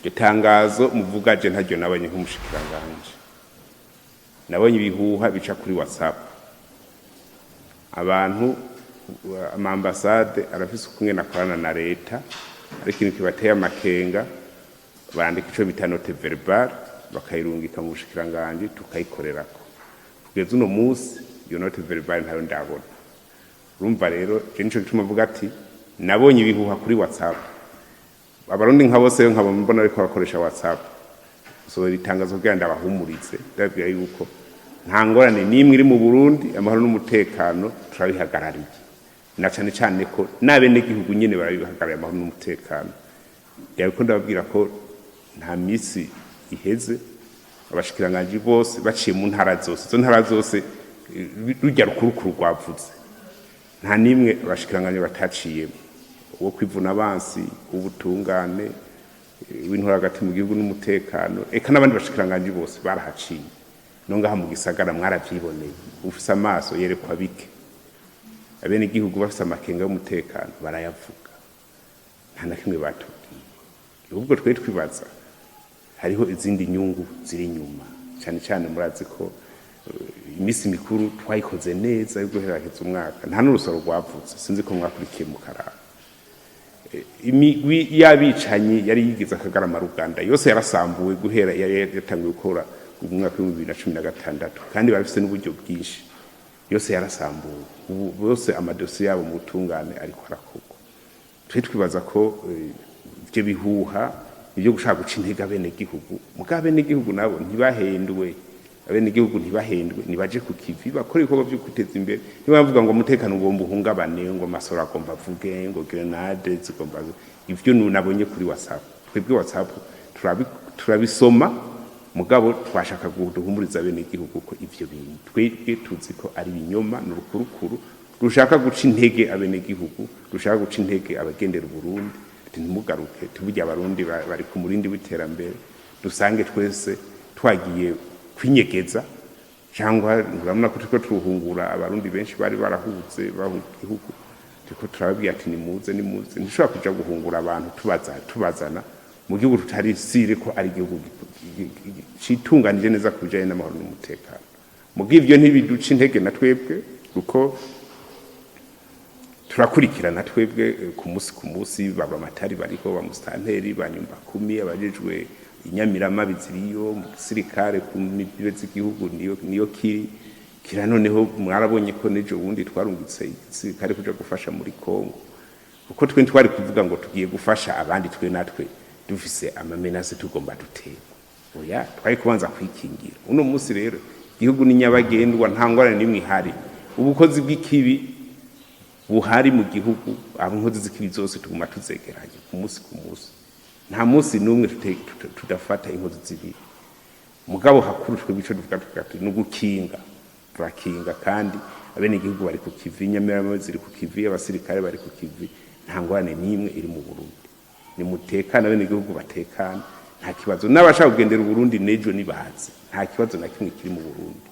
Iryo tangazo muvuga je ntaryo nabonye nk'umushikiranganje. Nabonye ibihuha bica kuri WhatsApp. Abantu, ama ambassades arafise ukungene akorana na leta, ariko ikintu kibateye amakenga bandika ico bita note verbale, bakayirungika mu bushikiranganji, tukayikorerako. Kugeza uno musi iyo note verbale ntayo ndabona. Urumva rero, je nico gituma mvuga ati nabonye ibihuha kuri WhatsApp. Abarundi nka bose rero nkaba mbona ariko bakoresha WhatsApp, sohora itangazo kugira ndabahumurize, ndababwira yuko nta ngorane n'imwe iri mu Burundi, amahoro n'umutekano turabihagarariye, na cane cane ko n'abenegihugu nyene barabihagarariye, amahoro n'umutekano. Yariko ndababwira ko nta misi iheze abashikiranganji bose baciye mu ntara zose, izo ntara zose rurya rukurukuru rwavuze, nta nimwe abashikiranganji bataciyemo: uwo kwivuna abansi, ubutungane, w'intwaro hagati mu gihugu n'umutekano, eka n'abandi bashikiranganji bose barahaciye. No ngaha mu gisagara mwaravyiboneye. Ufise amaso yerekwa bike. Abenegihugu bafise amakenga y'umutekano barayavuga, nta na kimwe batubwiye. Ahubwo twe twibaza hariho izindi nyungu ziri inyuma. Cyane cyane murazi ko iminsi mikuru twayikoze neza yo guheraheza umwaka, nta n'urusoro rwavutse. Sinzi ko mwakurikiye mu karara. Imigwi y'abicanyi yari yigize akagarama ruganda yose yarasambuwe guhera yari yatanguye gukora mu mwaka w'2016, kandi barafise n'uburyo bwinshi. Yose yarasambuwe, ubu bose amadosiye yabo mu butungane ariko arakorwa. Twe twibaza ko ivyo bihuha ibyo gushaka guca intege abenegihugu, mugabo abenegihugu nabo ntibahendwe. Abenegihugu ntibahendwe, nibaje ku kivi, bakora ibikorwa vyo kwiteza imbere. Ntibavuga ngo umutekano ugomba uhungabane, ngo amasoro agomba avuge, ngo grenade zigomba. Ivyo nabonye kuri WhatsApp. Twebwe WhatsApp turabisoma, mugabo twashaka guhumuriza abenegihugu ko ivyo bintu twebwe tuzi ko ari ibinyoma, ni urukurukuru rushaka guca intege abenegihugu, rushaka guca intege abagendera Uburundi. Ati ntimugaruke, tuburya Abarundi bari ku murindi w'iterambere, dusange twese twagiye kwinyegeza. Cyangwa urabona ko turiko turuhungura Abarundi benshi bari barahuze, bahunga igihugu. Turiko turababwira ati nimuze, nimuze. Ntushobora kuja guhungura abantu tubaza tubazana mu gihugu tutari sûrs ko ari igihugu citunganije neza ku bijanye n'amahoro n'umutekano. Muga ivyo ntibiduca intege na twebwe, kuko turakurikirana twebwe ku munsi ku munsi. Baba amatari bariho, ba musitanteri, ba nyumbakumi, abajejwe inyamirama biziriyo, mu gisirikare ku mibibe z'igihugu niyo kiri kira. Noneho mwarabonye ko n'ejo bundi twarungitse igisirikare kuja gufasha muri Kongo, kuko twe ntitwari kuvuga ngo tugiye gufasha abandi, twe natwe dufise ama menaces, tugomba duterwa. Oya, twari kubanza kwikingira. Uno munsi rero igihugu ni nyabagendwa, nta ngorane n'imwe ihari. Ubukozi bw'ikibi buhari mu gihugu, abo inkozi z'ikibi zose tuguma tuzegeranye ku munsi ku munsi. Nta munsi n'umwe tudafata inkozi z'ibibi. Mugabo hakuru twebwe ico tuvuga, tuvuga tuti ni ugukinga, turakinga, kandi abenegihugu bari ku kivi, inyamirama ziri ku kivi, abasirikare bari ku kivi. Nta ngorane n'imwe iri mu Burundi, nimutekane, abenegihugu batekane, nta kibazo. N'abashaka kugendera Uburundi n'ejo nibaze, nta kibazo na kimwe kiri mu Burundi.